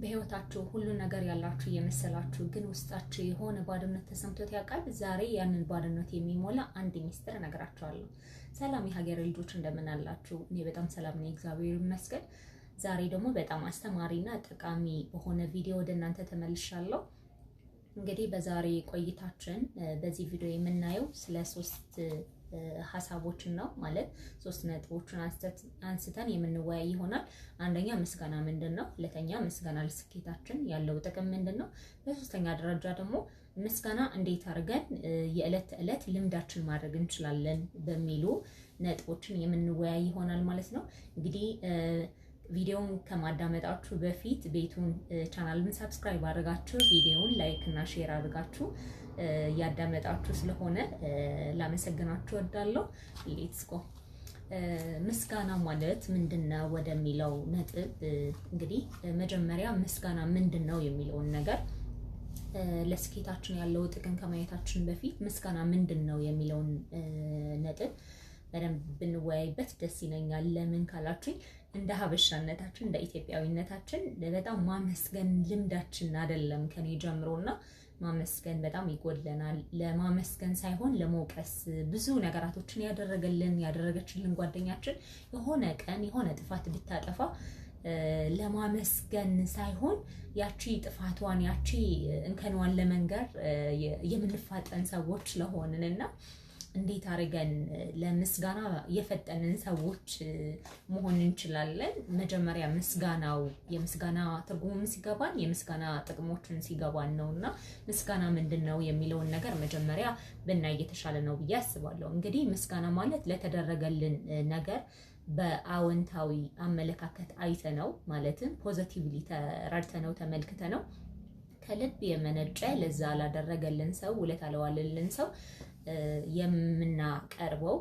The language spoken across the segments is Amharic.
በህይወታችሁ ሁሉ ነገር ያላችሁ እየመሰላችሁ ግን ውስጣችሁ የሆነ ባዶነት ተሰምቶት ያውቃል? ዛሬ ያንን ባዶነት የሚሞላ አንድ ሚስጥር እነግራችኋለሁ። ሰላም የሀገሬ ልጆች፣ እንደምን አላችሁ? እኔ በጣም ሰላም ነኝ፣ እግዚአብሔር ይመስገን። ዛሬ ደግሞ በጣም አስተማሪና ጠቃሚ በሆነ ቪዲዮ ወደ እናንተ ተመልሻለሁ። እንግዲህ በዛሬ ቆይታችን በዚህ ቪዲዮ የምናየው ስለ ሶስት ሀሳቦችን ነው፣ ማለት ሶስት ነጥቦችን አንስተን የምንወያይ ይሆናል። አንደኛ ምስጋና ምንድን ነው? ሁለተኛ ምስጋና ለስኬታችን ያለው ጥቅም ምንድን ነው? በሶስተኛ ደረጃ ደግሞ ምስጋና እንዴት አድርገን የዕለት ተዕለት ልምዳችን ማድረግ እንችላለን በሚሉ ነጥቦችን የምንወያይ ይሆናል ማለት ነው። እንግዲህ ቪዲዮውን ከማዳመጣችሁ በፊት ቤቱን ቻናሉን subscribe አድርጋችሁ፣ ቪዲዮውን like እና share አድርጋችሁ እያዳመጣችሁ ስለሆነ ላመሰግናችሁ እወዳለሁ። Let's go። ምስጋና ማለት ምንድን ነው ወደሚለው ነጥብ፣ እንግዲህ መጀመሪያ ምስጋና ምንድን ነው የሚለውን ነገር፣ ለስኬታችን ያለው ጥቅም ከማየታችን በፊት ምስጋና ምንድን ነው የሚለውን ነጥብ በደንብ ብንወያይበት ደስ ይለኛል። ለምን ካላችሁኝ እንደ ሀበሻነታችን፣ እንደ ኢትዮጵያዊነታችን በጣም ማመስገን ልምዳችን አይደለም ከኔ ጀምሮ፣ እና ማመስገን በጣም ይጎድለናል። ለማመስገን ሳይሆን ለመውቀስ፣ ብዙ ነገራቶችን ያደረገልን ያደረገችልን ጓደኛችን የሆነ ቀን የሆነ ጥፋት ብታጠፋ ለማመስገን ሳይሆን ያቺ ጥፋቷን፣ ያቺ እንከኗን ለመንገር የምንፋጠን ሰዎች ስለሆንን እና እንዴት አድርገን ለምስጋና የፈጠንን ሰዎች መሆን እንችላለን? መጀመሪያ ምስጋናው የምስጋና ትርጉሙም ሲገባን፣ የምስጋና ጥቅሞችን ሲገባን ነው፣ እና ምስጋና ምንድን ነው የሚለውን ነገር መጀመሪያ ብናይ የተሻለ ነው ብዬ አስባለሁ። እንግዲህ ምስጋና ማለት ለተደረገልን ነገር በአዎንታዊ አመለካከት አይተነው፣ ማለትም positively ተረድተነው፣ ተመልክተነው፣ ከልብ የመነጨ ለዛ ላደረገልን ሰው፣ ውለታ ለዋለልን ሰው የምናቀርበው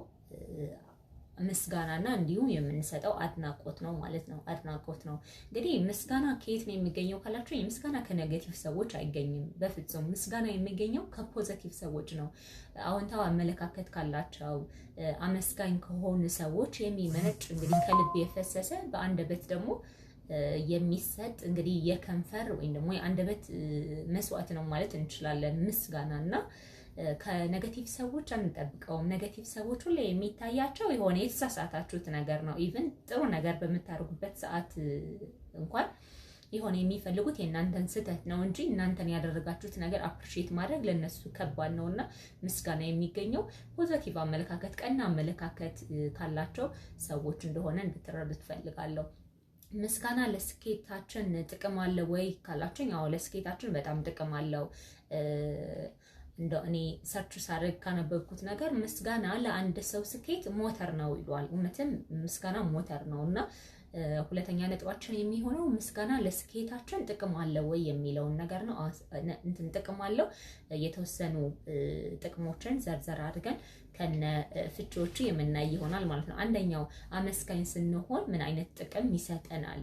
ምስጋናና እንዲሁም የምንሰጠው አድናቆት ነው ማለት ነው። አድናቆት ነው። እንግዲህ ምስጋና ከየት ነው የሚገኘው ካላችሁ፣ ምስጋና ከ negative ሰዎች አይገኝም በፍጹም። ምስጋና የሚገኘው ከ positive ሰዎች ነው። አዎንታዊ አመለካከት ካላቸው፣ አመስጋኝ ከሆኑ ሰዎች የሚመነጭ፣ እንግዲህ ከልብ የፈሰሰ፣ በአንደበት ደግሞ የሚሰጥ፣ እንግዲህ የከንፈር ወይም ደግሞ የአንደበት መስዋዕት ነው ማለት እንችላለን ምስጋና። እና ከ negative ሰዎች አንጠብቀውም። Negative ሰዎች ሁሌ የሚታያቸው የሆነ የተሳሳታችሁት ነገር ነው። Even ጥሩ ነገር በምታደርጉበት ሰዓት እንኳን የሆነ የሚፈልጉት የእናንተን ስህተት ነው እንጂ እናንተን ያደረጋችሁት ነገር appreciate ማድረግ ለእነሱ ከባድ ነው። እና ምስጋና የሚገኘው positive አመለካከት፣ ቀና አመለካከት ካላቸው ሰዎች እንደሆነ እንድትረዱት እፈልጋለሁ። ምስጋና ለስኬታችን ጥቅም አለው ወይ ካላችሁኝ፣ አዎ፣ ለስኬታችን በጣም ጥቅም አለው። እንደው እኔ search ሳደርግ ካነበብኩት ነገር ምስጋና ለአንድ ሰው ስኬት ሞተር ነው ይሏል። እውነትም ምስጋና ሞተር ነው። እና ሁለተኛ ነጥባችን የሚሆነው ምስጋና ለስኬታችን ጥቅም አለው ወይ የሚለውን ነገር ነው። እንትን ጥቅም አለው። የተወሰኑ ጥቅሞችን ዘርዘር አድርገን ከነ ፍቺዎቹ የምናይ ይሆናል ማለት ነው። አንደኛው አመስጋኝ ስንሆን ምን አይነት ጥቅም ይሰጠናል፣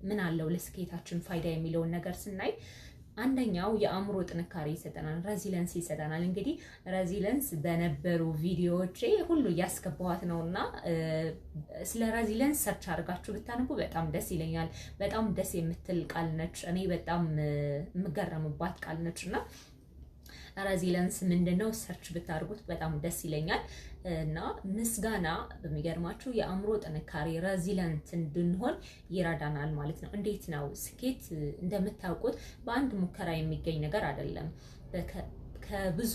ምን አለው ለስኬታችን ፋይዳ የሚለውን ነገር ስናይ፣ አንደኛው የአእምሮ ጥንካሬ ይሰጠናል፣ resilience ይሰጠናል። እንግዲህ resilience በነበሩ ቪዲዮዎቼ ሁሉ እያስገባኋት ነው፣ እና ስለ resilience search አድርጋችሁ ብታነቡ በጣም ደስ ይለኛል። በጣም ደስ የምትል ቃል ነች። እኔ በጣም የምገረምባት ቃል ነች፣ እና resilience ምንድነው search ብታደርጉት በጣም ደስ ይለኛል። እና ምስጋና በሚገርማችሁ የአእምሮ ጥንካሬ፣ resilient እንድንሆን ይረዳናል ማለት ነው። እንዴት ነው? ስኬት እንደምታውቁት በአንድ ሙከራ የሚገኝ ነገር አይደለም። ከብዙ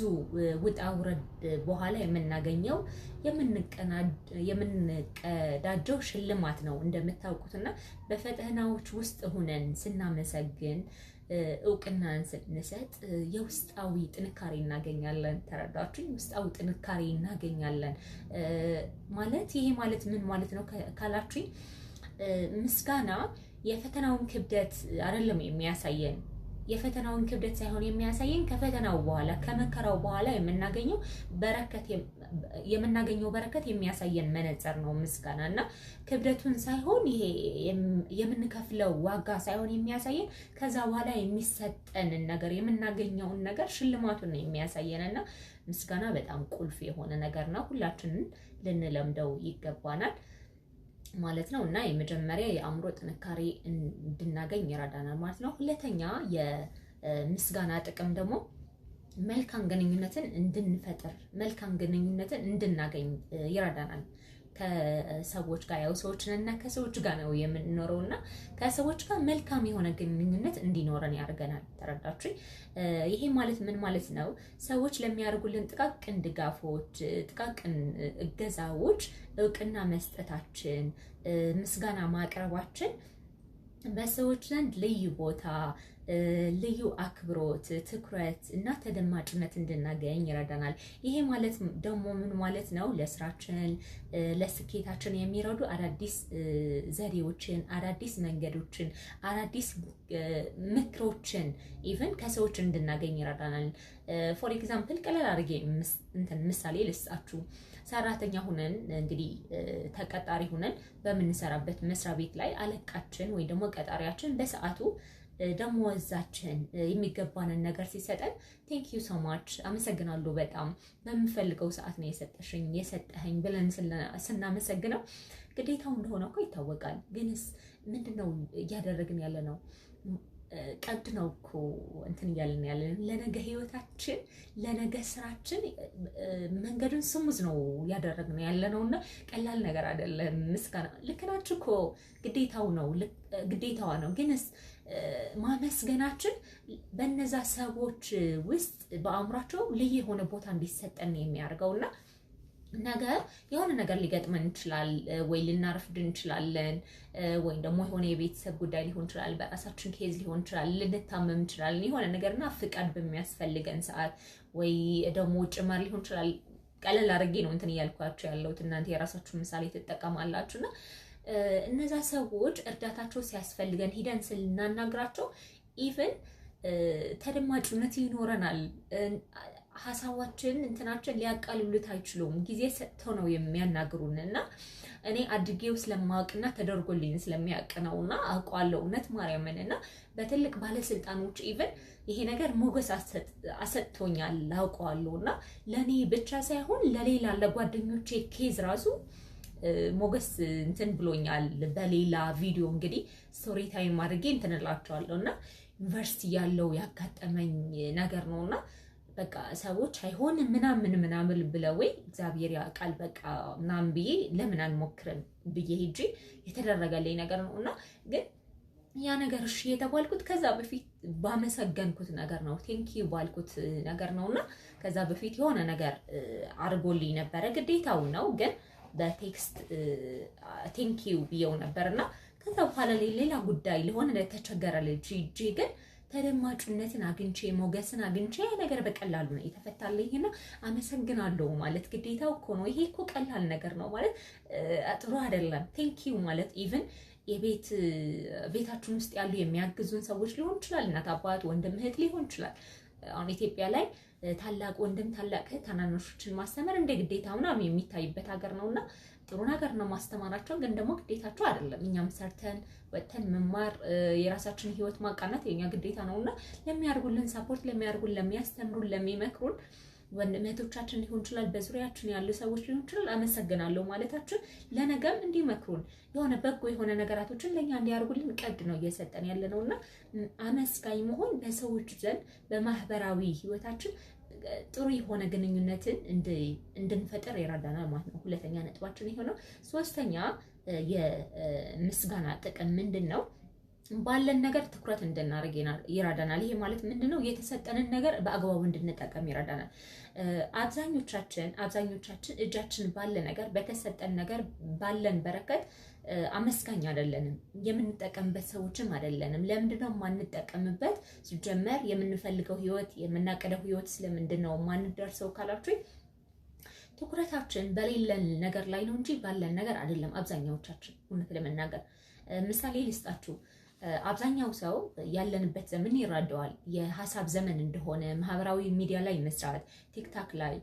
ውጣ ውረድ በኋላ የምናገኘው፣ የምንቀዳጀው ሽልማት ነው እንደምታውቁት። እና በፈተናዎች ውስጥ ሁነን ስናመሰግን፣ እውቅናን ስንሰጥ የውስጣዊ ጥንካሬ እናገኛለን። ተረዳችሁኝ? ውስጣዊ ጥንካሬ እናገኛለን ማለት፣ ይሄ ማለት ምን ማለት ነው ካላችሁኝ፣ ምስጋና የፈተናውን ክብደት አይደለም የሚያሳየን፣ የፈተናውን ክብደት ሳይሆን የሚያሳየን ከፈተናው በኋላ፣ ከመከራው በኋላ የምናገኘው በረከት የሚያሳየን መነጽር ነው ምስጋና። እና ክብደቱን ሳይሆን፣ ይሄ የምንከፍለው ዋጋ ሳይሆን የሚያሳየን ከዛ በኋላ የሚሰጠንን ነገር፣ የምናገኘውን ነገር፣ ሽልማቱን ነው የሚያሳየን። እና ምስጋና በጣም ቁልፍ የሆነ ነገር ነው። ሁላችንን ልንለምደው ይገባናል። ማለት ነው። እና የመጀመሪያ የአእምሮ ጥንካሬ እንድናገኝ ይረዳናል ማለት ነው። ሁለተኛ የምስጋና ጥቅም ደግሞ መልካም ግንኙነትን እንድንፈጥር፣ መልካም ግንኙነትን እንድናገኝ ይረዳናል። ከሰዎች ጋር፣ ያው ሰዎችን እና ከሰዎች ጋር ነው የምንኖረው እና ከሰዎች ጋር መልካም የሆነ ግንኙነት እንዲኖረን ያደርገናል። ተረዳችሁኝ? ይሄ ማለት ምን ማለት ነው? ሰዎች ለሚያደርጉልን ጥቃቅን ድጋፎች፣ ጥቃቅን እገዛዎች እውቅና መስጠታችን፣ ምስጋና ማቅረባችን በሰዎች ዘንድ ልዩ ቦታ፣ ልዩ አክብሮት፣ ትኩረት እና ተደማጭነት እንድናገኝ ይረዳናል። ይሄ ማለት ደግሞ ምን ማለት ነው? ለስራችን፣ ለስኬታችን የሚረዱ አዳዲስ ዘዴዎችን፣ አዳዲስ መንገዶችን፣ አዳዲስ ምክሮችን even ከሰዎች እንድናገኝ ይረዳናል። For example ቀለል አድርጌ እንትን ምሳሌ ልስጣችሁ። ሰራተኛ ሁነን፣ እንግዲህ ተቀጣሪ ሁነን በምንሰራበት መስሪያ ቤት ላይ አለቃችን ወይ ደግሞ ቀጣሪያችን በሰዓቱ ደሞዛችን የሚገባንን ነገር ሲሰጠን "Thank you so much፣ አመሰግናለሁ፣ በጣም በምፈልገው ሰዓት ነው የሰጠሽኝ፣ የሰጠኸኝ" ብለን ስናመሰግነው ግዴታው እንደሆነ እኮ ይታወቃል። ግንስ ምንድን ነው እያደረግን ያለ ነው? ቀብድ ነው እኮ እንትን እያለን ያለን። ለነገ ህይወታችን፣ ለነገ ስራችን መንገዱን smooth ነው እያደረግነው ያለ ነው እና ቀላል ነገር አይደለም። ምስጋና ልክ ናችሁ እኮ፣ ግዴታው ነው፣ ግዴታዋ ነው። ግንስ ማመስገናችን በነዛ ሰዎች ውስጥ በአእምሯቸው ልዩ የሆነ ቦታ እንዲሰጠን የሚያደርገው እና ነገ የሆነ ነገር ሊገጥመን ይችላል፣ ወይ ልናረፍድ እንችላለን፣ ወይም ደግሞ የሆነ የቤተሰብ ጉዳይ ሊሆን ይችላል፣ በራሳችን case ሊሆን ይችላል፣ ልንታመም እንችላለን። የሆነ ነገርና ፍቃድ በሚያስፈልገን ሰዓት ወይ ደግሞ ጭማሪ ሊሆን ይችላል። ቀለል አድርጌ ነው እንትን እያልኳቸው ያለሁት፣ እናንተ የራሳችሁ ምሳሌ ትጠቀማላችሁ። እና እነዛ ሰዎች እርዳታቸው ሲያስፈልገን ሂደን ስናናግራቸው even ተደማጭነት ይኖረናል። ሀሳባችን እንትናችን ሊያቃልሉት አይችሉም። ጊዜ ሰጥተው ነው የሚያናግሩን እና እኔ አድጌው ስለማወቅና ተደርጎልኝ ስለሚያውቅ ነው እና አውቀዋለሁ እውነት ማርያምን። እና በትልቅ ባለስልጣኖች even ይሄ ነገር ሞገስ አሰጥቶኛል፣ አውቀዋለሁ። እና ለእኔ ብቻ ሳይሆን ለሌላ ለጓደኞቼ case ራሱ ሞገስ እንትን ብሎኛል። በሌላ ቪዲዮ እንግዲህ story time አድርጌ እንትን እላቸዋለሁ። እና ዩኒቨርሲቲ ያለው ያጋጠመኝ ነገር ነው እና በቃ ሰዎች አይሆንም ምናምን ምናምን ብለው እግዚአብሔር ያውቃል በቃ ምናምን ብዬ ለምን አልሞክርም ብዬ ሄጄ የተደረገልኝ ነገር ነው። እና ግን ያ ነገር እሺ የተባልኩት ከዛ በፊት ባመሰገንኩት ነገር ነው፣ thank you ባልኩት ነገር ነው። እና ከዛ በፊት የሆነ ነገር አድርጎልኝ ነበረ፣ ግዴታው ነው፣ ግን በ text thank you ብየው ነበር። እና ከዛ በኋላ ሌላ ጉዳይ ለሆነ ለተቸገረ ልጅ ሂጄ ግን ተደማጭነትን አግኝቼ፣ ሞገስን አግኝቼ ያ ነገር በቀላሉ ነው የተፈታልኝ። እና አመሰግናለሁ ማለት ግዴታው እኮ ነው። ይሄ እኮ ቀላል ነገር ነው ማለት ጥሩ አይደለም። Thank you ማለት even የቤት ቤታችን ውስጥ ያሉ የሚያግዙን ሰዎች ሊሆን ይችላል፣ እናት፣ አባት፣ ወንድም፣ እህት ሊሆን ይችላል። አሁን ኢትዮጵያ ላይ ታላቅ ወንድም፣ ታላቅ እህት ታናናሾችን ማስተማር እንደ ግዴታ ምናምን የሚታይበት ሀገር ነው እና ጥሩ ነገር ነው ማስተማራቸው፣ ግን ደግሞ ግዴታቸው አይደለም። እኛም ሰርተን ወጥተን መማር፣ የራሳችን ህይወት ማቃናት የኛ ግዴታ ነው። እና ለሚያደርጉልን support፣ ለሚያደርጉን፣ ለሚያስተምሩን፣ ለሚመክሩን ወንድም እህቶቻችን ሊሆን ይችላል፣ በዙሪያችን ያሉ ሰዎች ሊሆን ይችላል፣ አመሰግናለሁ ማለታችን ለነገም እንዲመክሩን፣ የሆነ በጎ የሆነ ነገራቶችን ለእኛ እንዲያደርጉልን ቀድ ነው እየሰጠን ያለ ነው። እና አመስጋኝ መሆን በሰዎች ዘንድ በማህበራዊ ህይወታችን ጥሩ የሆነ ግንኙነትን እንድንፈጥር ይረዳናል ማለት ነው። ሁለተኛ ነጥባችን የሆነው። ሶስተኛ የምስጋና ጥቅም ምንድን ነው? ባለን ነገር ትኩረት እንድናደርግ ይረዳናል። ይሄ ማለት ምንድን ነው? የተሰጠንን ነገር በአግባቡ እንድንጠቀም ይረዳናል። አብዛኞቻችን እጃችን ባለ ነገር፣ በተሰጠን ነገር፣ ባለን በረከት አመስጋኝ አይደለንም። የምንጠቀምበት ሰዎችም አይደለንም። ለምንድን ነው የማንጠቀምበት? ሲጀመር የምንፈልገው ህይወት፣ የምናቅደው ህይወት ስለምንድን ነው የማንደርሰው ካላችሁኝ ትኩረታችን በሌለን ነገር ላይ ነው እንጂ ባለን ነገር አይደለም። አብዛኛዎቻችን እውነት ለመናገር ምሳሌ ልስጣችሁ። አብዛኛው ሰው ያለንበት ዘመን ይረዳዋል። የሀሳብ ዘመን እንደሆነ፣ ማህበራዊ ሚዲያ ላይ መስራት፣ ቲክቶክ ላይ፣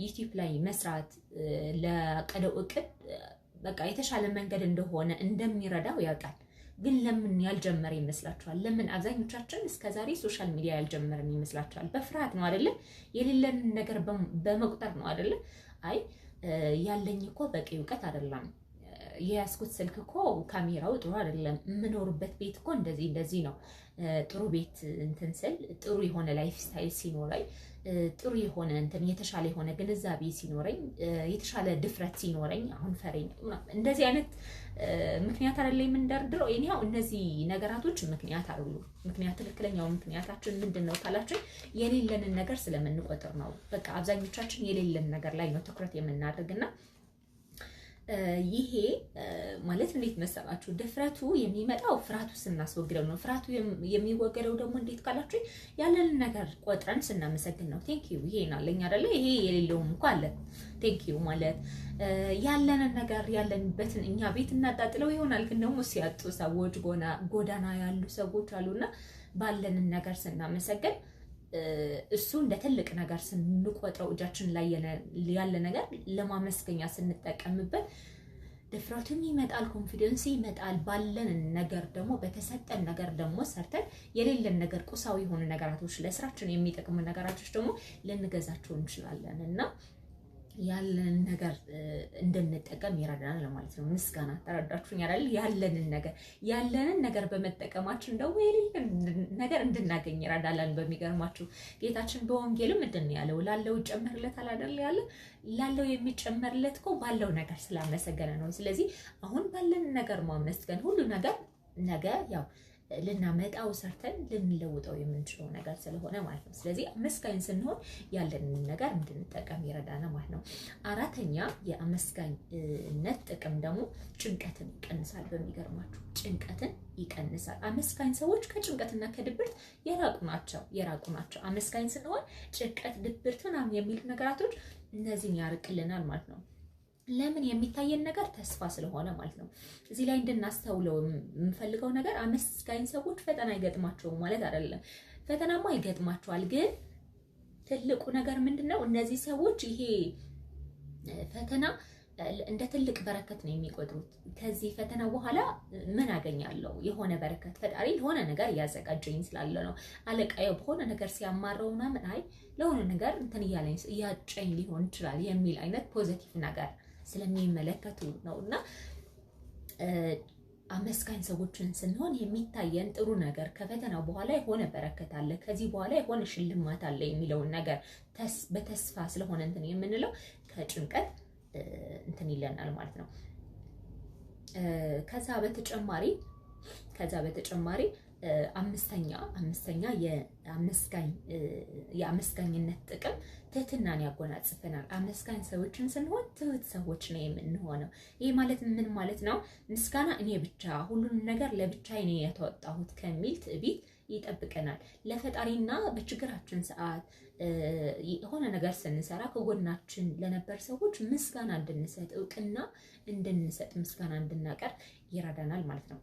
ዩቲዩብ ላይ መስራት ለቀደው እቅድ በቃ የተሻለ መንገድ እንደሆነ፣ እንደሚረዳው ያውቃል። ግን ለምን ያልጀመረ ይመስላችኋል? ለምን አብዛኞቻችን እስከዛሬ social media ያልጀመረን ይመስላችኋል? በፍርሃት ነው አይደለ? የሌለንን ነገር በመቁጠር ነው አይደለ? አይ ያለኝ እኮ በቂ እውቀት አይደለም፣ የያዝኩት ስልክ እኮ ካሜራው ጥሩ አይደለም፣ የምኖርበት ቤት እኮ እንደዚህ እንደዚህ ነው። ጥሩ ቤት እንትን ስል፣ ጥሩ የሆነ lifestyle ሲኖረኝ፣ ጥሩ የሆነ እንትን የተሻለ የሆነ ግንዛቤ ሲኖረኝ፣ የተሻለ ድፍረት ሲኖረኝ፣ አሁን ፈሪ እንደዚህ አይነት ምክንያት አይደለ የምንደርድረው። ያው እነዚህ ነገራቶች ምክንያት አይደሉም። ምክንያት ትክክለኛው ምክንያታችን ምንድን ነው ካላችን የሌለንን ነገር ስለምንቆጥር ነው። በቃ አብዛኞቻችን የሌለን ነገር ላይ ነው ትኩረት የምናደርግና ይሄ ማለት እንዴት መሰላችሁ? ድፍረቱ የሚመጣው ፍርሃቱ ስናስወግደው ነው። ፍርሃቱ የሚወገደው ደግሞ እንዴት ካላችሁ ያለንን ነገር ቆጥረን ስናመሰግን ነው። Thank you፣ ይሄን አለኝ አይደለ? ይሄ የሌለውም እኮ አለ። Thank you ማለት ያለንን ነገር ያለንበትን እኛ ቤት እናጣጥለው ይሆናል፣ ግን ደግሞ ሲያጡ ሰዎች፣ ጎዳና ያሉ ሰዎች አሉና ባለንን ነገር ስናመሰግን፣ እሱ እንደ ትልቅ ነገር ስንቆጥረው፣ እጃችን ላይ ያለ ነገር ለማመስገኛ ስንጠቀምበት ድፍረቱም ይመጣል፣ confidence ይመጣል። ባለን ነገር ደግሞ፣ በተሰጠን ነገር ደግሞ ሰርተን የሌለን ነገር፣ ቁሳዊ የሆኑ ነገራቶች፣ ለስራችን የሚጠቅሙ ነገራቶች ደግሞ ልንገዛቸው እንችላለን እና ያለንን ነገር እንድንጠቀም ይረዳናል ማለት ነው። ምስጋና ተረዳችሁኝ አይደል? ያለንን ነገር በመጠቀማችን ደግሞ የሌለን ነገር እንድናገኝ ይረዳናል። በሚገርማችሁ ጌታችን በወንጌልም ምንድን ነው ያለው? ላለው ይጨመርለታል አይደል ያለ? ላለው የሚጨመርለት እኮ ባለው ነገር ስላመሰገነ ነው። ስለዚህ አሁን ባለን ነገር ማመስገን፣ ሁሉ ነገር ነገ ያው ልናመጣው ሰርተን ልንለውጠው የምንችለው ነገር ስለሆነ ማለት ነው። ስለዚህ አመስጋኝ ስንሆን ያለንን ነገር እንድንጠቀም ይረዳናል ማለት ነው። አራተኛ የአመስጋኝነት ጥቅም ደግሞ ጭንቀትን ይቀንሳል። በሚገርማችሁ ጭንቀትን ይቀንሳል። አመስጋኝ ሰዎች ከጭንቀትና ከድብርት የራቁ ናቸው። አመስጋኝ ስንሆን ጭንቀት፣ ድብርት ምናምን የሚሉ ነገራቶች እነዚህን ያርቅልናል ማለት ነው። ለምን? የሚታየን ነገር ተስፋ ስለሆነ ማለት ነው። እዚህ ላይ እንድናስተውለው የምፈልገው ነገር አመስጋኝ ሰዎች ፈተና አይገጥማቸውም ማለት አይደለም። ፈተናማ ይገጥማቸዋል። ግን ትልቁ ነገር ምንድን ነው? እነዚህ ሰዎች ይሄ ፈተና እንደ ትልቅ በረከት ነው የሚቆጥሩት። ከዚህ ፈተና በኋላ ምን አገኛለሁ? የሆነ በረከት ፈጣሪ ለሆነ ነገር እያዘጋጀኝ ስላለ ነው። አለቃዬ በሆነ ነገር ሲያማረው ምናምን፣ አይ ለሆነ ነገር እንትን እያለኝ እያጨኝ ሊሆን ይችላል የሚል አይነት positive ነገር ስለሚመለከቱ ነው። እና አመስጋኝ ሰዎችን ስንሆን የሚታየን ጥሩ ነገር፣ ከፈተናው በኋላ የሆነ በረከት አለ፣ ከዚህ በኋላ የሆነ ሽልማት አለ የሚለውን ነገር በተስፋ ስለሆነ እንትን የምንለው ከጭንቀት እንትን ይለናል ማለት ነው። ከዛ በተጨማሪ አምስተኛ የአመስጋኝነት ጥቅም ትህትናን ያጎናጽፈናል። አመስጋኝ ሰዎችን ስንሆን ትሁት ሰዎች ነው የምንሆነው። ይህ ማለት ምን ማለት ነው? ምስጋና እኔ ብቻ፣ ሁሉንም ነገር ለብቻ እኔ የተወጣሁት ከሚል ትዕቢት ይጠብቀናል። ለፈጣሪና በችግራችን ሰዓት የሆነ ነገር ስንሰራ ከጎናችን ለነበር ሰዎች ምስጋና እንድንሰጥ፣ እውቅና እንድንሰጥ፣ ምስጋና እንድናቀርብ ይረዳናል ማለት ነው።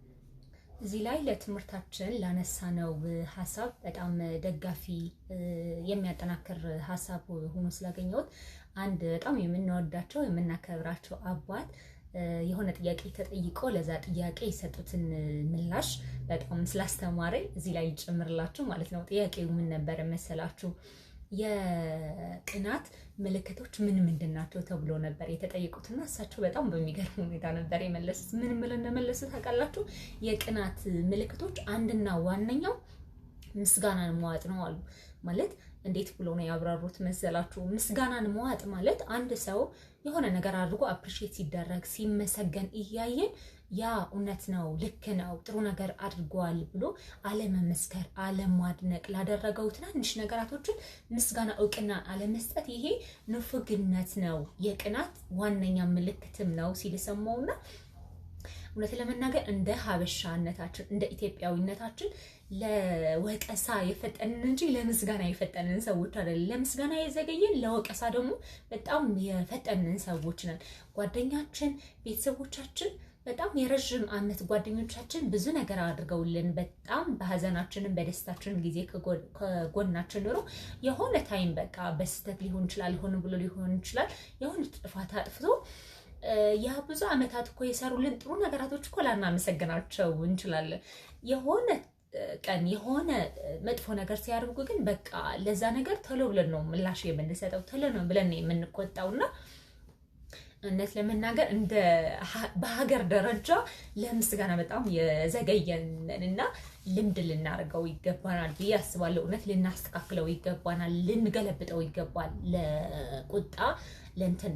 እዚህ ላይ ለትምህርታችን ላነሳነው ሀሳብ በጣም ደጋፊ፣ የሚያጠናክር ሀሳብ ሆኖ ስላገኘሁት አንድ በጣም የምንወዳቸው የምናከብራቸው አባት የሆነ ጥያቄ ተጠይቆ ለዛ ጥያቄ የሰጡትን ምላሽ በጣም ስላስተማረኝ እዚህ ላይ ልጨምርላችሁ ማለት ነው። ጥያቄው ምን ነበር መሰላችሁ? የቅናት ምልክቶች ምን ምንድን ናቸው ተብሎ ነበር የተጠየቁትና እሳቸው በጣም በሚገርም ሁኔታ ነበር የመለሱት። ምን ብለው እንደመለሱ ታውቃላችሁ? የቅናት ምልክቶች አንድና ዋነኛው ምስጋናን መዋጥ ነው አሉ። ማለት እንዴት ብሎ ነው ያብራሩት መሰላችሁ? ምስጋናን መዋጥ ማለት አንድ ሰው የሆነ ነገር አድርጎ appreciate ሲደረግ፣ ሲመሰገን እያየን ያ እውነት ነው፣ ልክ ነው፣ ጥሩ ነገር አድርጓል ብሎ አለመመስከር፣ አለማድነቅ፣ ላደረገው ትናንሽ ነገራቶችን ምስጋና እውቅና አለመስጠት፣ ይሄ ንፉግነት ነው፣ የቅናት ዋነኛ ምልክትም ነው ሲል ሰማውና እውነት ለመናገር እንደ ሀበሻነታችን፣ እንደ ኢትዮጵያዊነታችን ለወቀሳ የፈጠንን እንጂ ለምስጋና የፈጠንን ሰዎች አይደለም። ለምስጋና የዘገየን፣ ለወቀሳ ደግሞ በጣም የፈጠንን ሰዎች ነን። ጓደኛችን፣ ቤተሰቦቻችን፣ በጣም የረዥም ዓመት ጓደኞቻችን ብዙ ነገር አድርገውልን፣ በጣም በሀዘናችንም በደስታችንም ጊዜ ከጎናችን ኖሮ የሆነ time በቃ በስህተት ሊሆን ይችላል፣ ሆን ብሎ ሊሆን ይችላል፣ የሆነ ጥፋት አጥፍቶ ያ ብዙ ዓመታት እኮ የሰሩልን ጥሩ ነገራቶች እኮ ላናመሰግናቸው እንችላለን። የሆነ ቀን የሆነ መጥፎ ነገር ሲያደርጉ ግን በቃ ለዛ ነገር ቶሎ ብለን ነው ምላሽ የምንሰጠው፣ ቶሎ ነው ብለን ነው የምንቆጣው። እና እውነት ለመናገር እንደ በሀገር ደረጃ ለምስጋና በጣም የዘገየንን እና ልምድ ልናደርገው ይገባናል ብዬ አስባለሁ። እውነት ልናስተካክለው ይገባናል፣ ልንገለብጠው ይገባል። ለቁጣ ለእንትን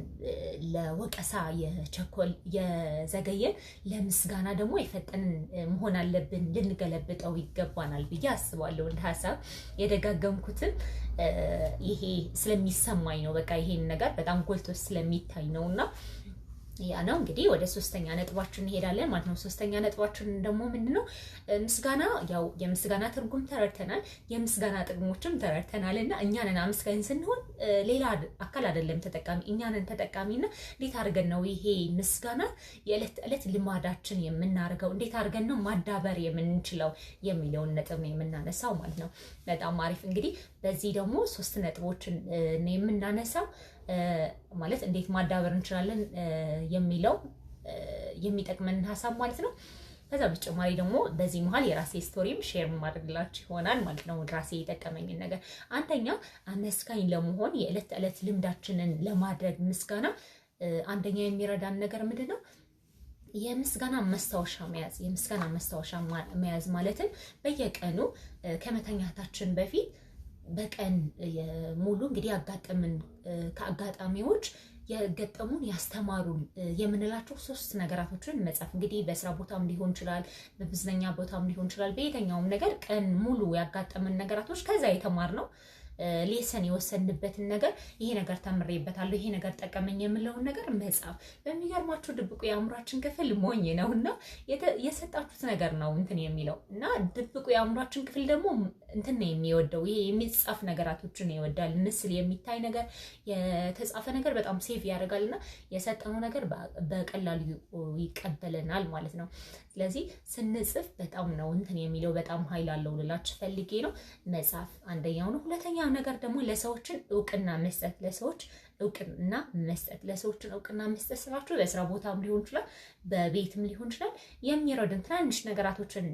ለወቀሳ የቸኮል የዘገየን ለምስጋና ደግሞ የፈጠንን መሆን አለብን። ልንገለብጠው ይገባናል ብዬ አስባለሁ። እንደ ሀሳብ የደጋገምኩትም ይሄ ስለሚሰማኝ ነው። በቃ ይሄን ነገር በጣም ጎልቶ ስለሚታይ ነው እና ያ ነው። እንግዲህ ወደ ሶስተኛ ነጥባችን እንሄዳለን ማለት ነው። ሶስተኛ ነጥባችን ደግሞ ምንድን ነው? ምስጋና፣ ያው የምስጋና ትርጉም ተረድተናል፣ የምስጋና ጥቅሞችም ተረድተናል። እና እኛንን አመስጋኝ ስንሆን ሌላ አካል አይደለም ተጠቃሚ፣ እኛንን ተጠቃሚ። እና እንዴት አድርገን ነው ይሄ ምስጋና የዕለት ተዕለት ልማዳችን የምናደርገው፣ እንዴት አድርገን ነው ማዳበር የምንችለው የሚለውን ነጥብ ነው የምናነሳው ማለት ነው። በጣም አሪፍ። እንግዲህ በዚህ ደግሞ ሶስት ነጥቦችን ነው የምናነሳው፣ ማለት እንዴት ማዳበር እንችላለን የሚለው የሚጠቅመንን ሀሳብ ማለት ነው። ከዛ በተጨማሪ ደግሞ በዚህ መሀል የራሴ story ም share ማድረግላችሁ ይሆናል ማለት ነው። ራሴ የጠቀመኝን ነገር፣ አንደኛ አመስጋኝ ለመሆን የዕለት ተዕለት ልምዳችንን ለማድረግ ምስጋና አንደኛ የሚረዳን ነገር ምንድን ነው? የምስጋና ማስታወሻ መያዝ። የምስጋና ማስታወሻ መያዝ ማለትም በየቀኑ ከመተኛታችን በፊት በቀን ሙሉ እንግዲህ ያጋጠምን ከአጋጣሚዎች የገጠሙን፣ ያስተማሩን የምንላቸው ሶስት ነገራቶችን መጻፍ። እንግዲህ በስራ ቦታም ሊሆን ይችላል፣ በመዝናኛ ቦታም ሊሆን ይችላል። በየትኛውም ነገር ቀን ሙሉ ያጋጠምን ነገራቶች፣ ከዛ የተማርነው lesson የወሰድንበትን ነገር፣ ይሄ ነገር ተምሬበታለሁ፣ ይሄ ነገር ጠቀመኝ የምለውን ነገር መጻፍ። በሚገርማችሁ ድብቁ የአእምሯችን ክፍል ሞኝ ነው እና የሰጣችሁት ነገር ነው እንትን የሚለው። እና ድብቁ የአእምሯችን ክፍል ደግሞ እንትን ነው የሚወደው፣ ይሄ የሚጻፍ ነገራቶችን ይወዳል። ምስል፣ የሚታይ ነገር፣ የተጻፈ ነገር በጣም save ያደርጋል እና የሰጠነው ነገር በቀላሉ ይቀበለናል ማለት ነው። ስለዚህ ስንጽፍ በጣም ነው እንትን የሚለው፣ በጣም ኃይል አለው ልላችሁ ፈልጌ ነው። መጻፍ አንደኛው ነው። ሁለተኛው ነገር ደግሞ ለሰዎችን እውቅና መስጠት። ለሰዎች እውቅና መስጠት። ለሰዎችን እውቅና መስጠት ስላችሁ በስራ ቦታም ሊሆን ይችላል፣ በቤትም ሊሆን ይችላል። የሚረዱን ትናንሽ ነገራቶችን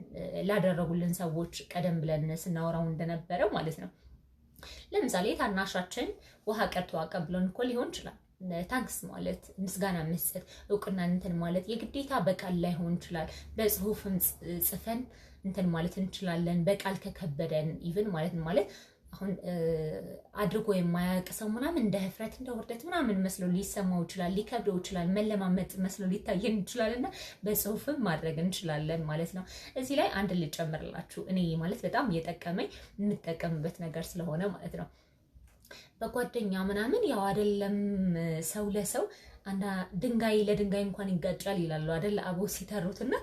ላደረጉልን ሰዎች፣ ቀደም ብለን ስናወራው እንደነበረው ማለት ነው። ለምሳሌ ታናሻችን ውሃ ቀድቶ አቀብሎን እኮ ሊሆን ይችላል። Thanks ማለት፣ ምስጋና መስጠት፣ እውቅና እንትን ማለት የግዴታ በቃል ላይሆን ይችላል። በጽሁፍም ጽፈን እንትን ማለት እንችላለን። በቃል ከከበደን even ማለት አሁን አድርጎ የማያውቅ ሰው ምናምን እንደ ህፍረት፣ እንደ ውርደት ምናምን መስሎ ሊሰማው ይችላል፣ ሊከብደው ይችላል፣ መለማመጥ መስሎ ሊታየን ይችላል እና በጽሁፍም ማድረግ እንችላለን ማለት ነው። እዚህ ላይ አንድ ልጨምርላችሁ፣ እኔ ማለት በጣም የጠቀመኝ የምጠቀምበት ነገር ስለሆነ ማለት ነው። በጓደኛ ምናምን ያው አይደለም ሰው ለሰው ድንጋይ ለድንጋይ እንኳን ይጋጫል ይላሉ አይደል አበው ሲተሩት። እና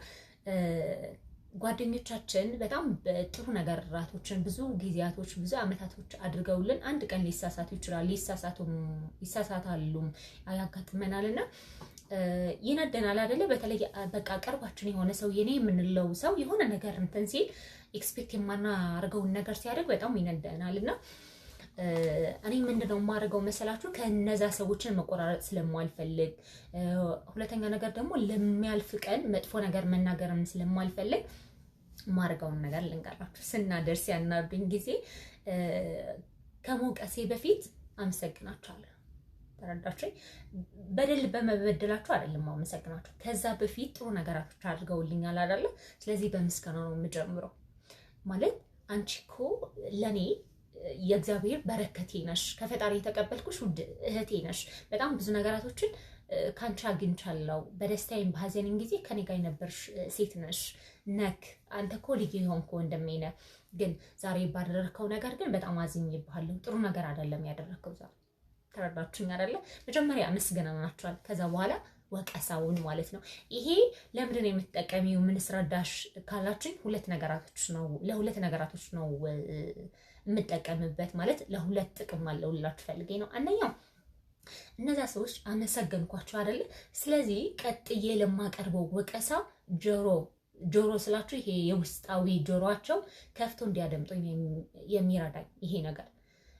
ጓደኞቻችን በጣም ጥሩ ነገራቶችን ብዙ ጊዜያቶች፣ ብዙ አመታቶች አድርገውልን አንድ ቀን ሊሳሳቱ ይችላል፣ ይሳሳታሉም፣ ያጋጥመናል እና ይነደናል አይደለ? በተለይ በቃ ቅርባችን የሆነ ሰው፣ የኔ የምንለው ሰው የሆነ ነገር እንትን ሲል፣ expect የማናደርገውን ነገር ሲያደርግ በጣም ይነደናል። እና እኔ ምንድነው የማደርገው መሰላችሁ? ከነዛ ሰዎችን መቆራረጥ ስለማልፈልግ፣ ሁለተኛ ነገር ደግሞ ለሚያልፍ ቀን መጥፎ ነገር መናገርም ስለማልፈልግ የማደርገውን ነገር ልንገራችሁ። ስናደርስ ያናዱኝ ጊዜ ከመውቀሴ በፊት አመሰግናቸዋለሁ። ተረዳችሁ? በደል በመበደላችሁ አይደለም አመሰግናቸው። ከዛ በፊት ጥሩ ነገራቶች አድርገውልኛል አይደለ? ስለዚህ በምስጋና ነው የምጀምረው። ማለት አንቺ እኮ ለእኔ የእግዚአብሔር በረከቴ ነሽ፣ ከፈጣሪ የተቀበልኩሽ ውድ እህቴ ነሽ። በጣም ብዙ ነገራቶችን ከአንቺ አግኝቻለሁ። በደስታዬም በሀዘኔም ጊዜ ከኔ ጋር የነበርሽ ሴት ነሽ ነክ። አንተ እኮ ልዩ የሆንክ ወንድሜ ነህ። ግን ዛሬ ባደረግከው ነገር ግን በጣም አዝኜብሃለሁ። ጥሩ ነገር አይደለም ያደረግከው ዛሬ። ተረዳችሁኝ አይደለ? መጀመሪያ አመስግነናቸዋል። ከዛ በኋላ ወቀሳውን ማለት ነው። ይሄ ለምንድን ነው የምትጠቀሚው? ምን ስረዳሽ ካላችሁኝ ሁለት ነገራቶች ነው፣ ለሁለት ነገራቶች ነው የምጠቀምበት፣ ማለት ለሁለት ጥቅም አለው ልላችሁ ፈልጌ ነው። አንደኛው እነዛ ሰዎች አመሰገንኳቸው አይደለ? ስለዚህ ቀጥዬ ለማቀርበው ወቀሳ ጆሮ፣ ጆሮ ስላችሁ ይሄ የውስጣዊ ጆሮአቸው ከፍቶ እንዲያደምጡኝ የሚረዳኝ ይሄ ነገር።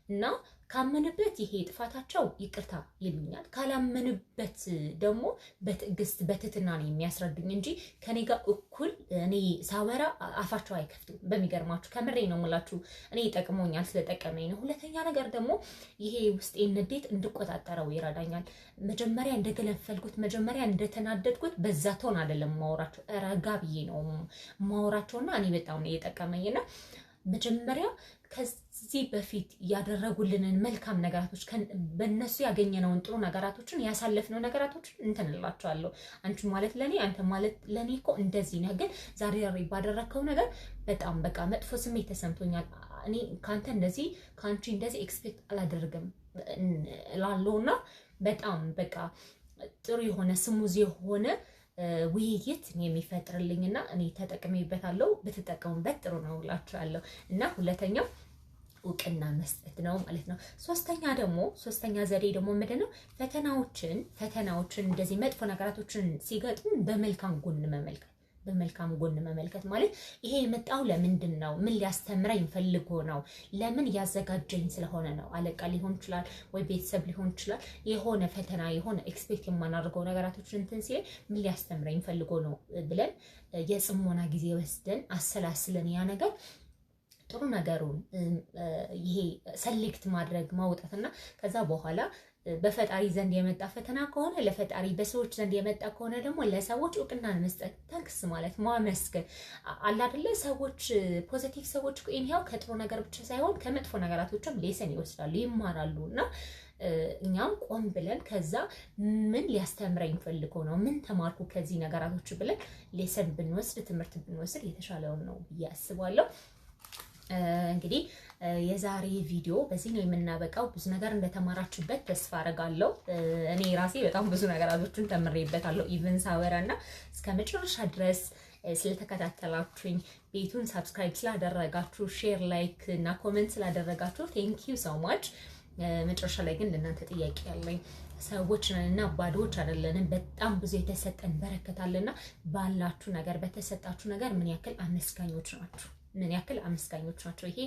እና ካመንበት ይሄ ጥፋታቸው ይቅርታ ይሉኛል። ካላመንበት ደግሞ በትዕግስት በትህትና ነው የሚያስረዱኝ እንጂ ከኔ ጋር እኩል እኔ ሳወራ አፋቸው አይከፍቱም። በሚገርማችሁ ከምሬ ነው የምላችሁ። እኔ ይጠቅሞኛል፣ ስለጠቀመኝ ነው። ሁለተኛ ነገር ደግሞ ይሄ ውስጤን ንዴት እንድቆጣጠረው ይረዳኛል። መጀመሪያ እንደገለፈልኩት፣ መጀመሪያ እንደተናደድኩት በዛ tone አይደለም ማወራቸው፣ ረጋ ብዬ ነው ማወራቸውና እኔ በጣም ነው የጠቀመኝና መጀመሪያ ከዚህ በፊት ያደረጉልንን መልካም ነገራቶች፣ በእነሱ ያገኘነውን ጥሩ ነገራቶችን፣ ያሳለፍነው ነገራቶችን እንትን እላቸዋለሁ። አንቺ ማለት ለኔ፣ አንተ ማለት ለኔ እኮ እንደዚህ ነህ፣ ግን ዛሬ ባደረግከው ነገር በጣም በቃ መጥፎ ስሜት ተሰምቶኛል። እኔ ከአንተ እንደዚህ፣ ከአንቺ እንደዚህ expect አላደርግም እላለሁና በጣም በቃ ጥሩ የሆነ smooth የሆነ ውይይት የሚፈጥርልኝና እኔ ተጠቅሜበታለሁ። ብትጠቀሙበት ጥሩ ነው እላችኋለሁ። እና ሁለተኛው እውቅና መስጠት ነው ማለት ነው። ሶስተኛ ዘዴ ደግሞ ምንድን ነው? ፈተናዎችን እንደዚህ መጥፎ ነገራቶችን ሲገጥሙ በመልካም ጎን መመልከት። በመልካም ጎን መመልከት ማለት ይሄ የመጣው ለምንድን ነው? ምን ሊያስተምረኝ ፈልጎ ነው? ለምን ያዘጋጀኝ ስለሆነ ነው? አለቃ ሊሆን ይችላል ወይ ቤተሰብ ሊሆን ይችላል። የሆነ ፈተና፣ የሆነ expect የማናደርገው ነገራቶችን እንትን ሲል ምን ሊያስተምረኝ ፈልጎ ነው ብለን የጽሞና ጊዜ ወስደን አሰላስለን ያ ነገር ጥሩ ነገሩን ይሄ select ማድረግ፣ ማውጣትና ከዛ በኋላ በፈጣሪ ዘንድ የመጣ ፈተና ከሆነ ለፈጣሪ፣ በሰዎች ዘንድ የመጣ ከሆነ ደግሞ ለሰዎች እውቅናን መስጠት፣ thanks ማለት፣ ማመስገን አለ አይደለ? ሰዎች፣ positive ሰዎች anyhow ከጥሩ ነገር ብቻ ሳይሆን ከመጥፎ ነገራቶችም lesson ይወስዳሉ፣ ይማራሉ። እና እኛም ቆም ብለን ከዛ ምን ሊያስተምረኝ ፈልጎ ነው፣ ምን ተማርኩ ከዚህ ነገራቶች ብለን lesson ብንወስድ፣ ትምህርት ብንወስድ የተሻለውን ነው ብዬ አስባለሁ። እንግዲህ የዛሬ ቪዲዮ በዚህ ነው የምናበቃው። ብዙ ነገር እንደተማራችሁበት ተስፋ አረጋለሁ። እኔ ራሴ በጣም ብዙ ነገራቶችን ተምሬበታለሁ even ሳወራ። እና እስከ መጨረሻ ድረስ ስለተከታተላችሁኝ፣ ቤቱን subscribe ስላደረጋችሁ፣ share፣ like እና comment ስላደረጋችሁ thank you so much። መጨረሻ ላይ ግን ለእናንተ ጥያቄ ያለኝ፣ ሰዎች ነን እና ባዶዎች አይደለንም። በጣም ብዙ የተሰጠን በረከት አለና ባላችሁ ነገር፣ በተሰጣችሁ ነገር ምን ያክል አመስጋኞች ናችሁ? ምን ያክል አመስጋኞች ናቸው? ይሄ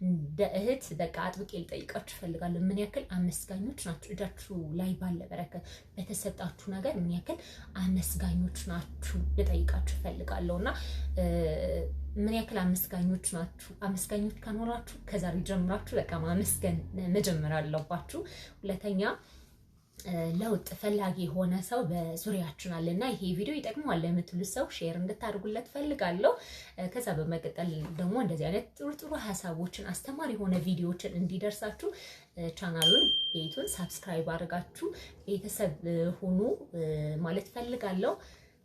እንደ እህት በቃ አጥብቄ ልጠይቃችሁ እፈልጋለሁ። ምን ያክል አመስጋኞች ናችሁ? እጃችሁ ላይ ባለ በረከት፣ በተሰጣችሁ ነገር ምን ያክል አመስጋኞች ናችሁ? ልጠይቃችሁ እፈልጋለሁ። እና ምን ያክል አመስጋኞች ናችሁ? አመስጋኞች ካልሆናችሁ ከዛሬ ጀምራችሁ በቃ ማመስገን መጀመር አለባችሁ። ሁለተኛ ለውጥ ፈላጊ የሆነ ሰው በዙሪያችን አለና ይሄ ቪዲዮ ይጠቅመዋል ለምትሉት ሰው share እንድታደርጉለት ፈልጋለሁ። ከዛ በመቀጠል ደግሞ እንደዚህ አይነት ጥሩ ጥሩ ሀሳቦችን፣ አስተማሪ የሆነ ቪዲዮዎችን እንዲደርሳችሁ ቻናሉን፣ ቤቱን subscribe አድርጋችሁ ቤተሰብ ሁኑ ማለት ፈልጋለሁ።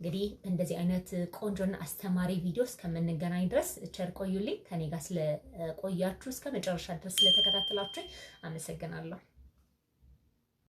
እንግዲህ እንደዚህ አይነት ቆንጆና አስተማሪ ቪዲዮ እስከምንገናኝ ድረስ ቸር ቆዩልኝ። ከኔ ጋር ስለቆያችሁ፣ እስከ መጨረሻ ድረስ ስለተከታተላችሁ አመሰግናለሁ።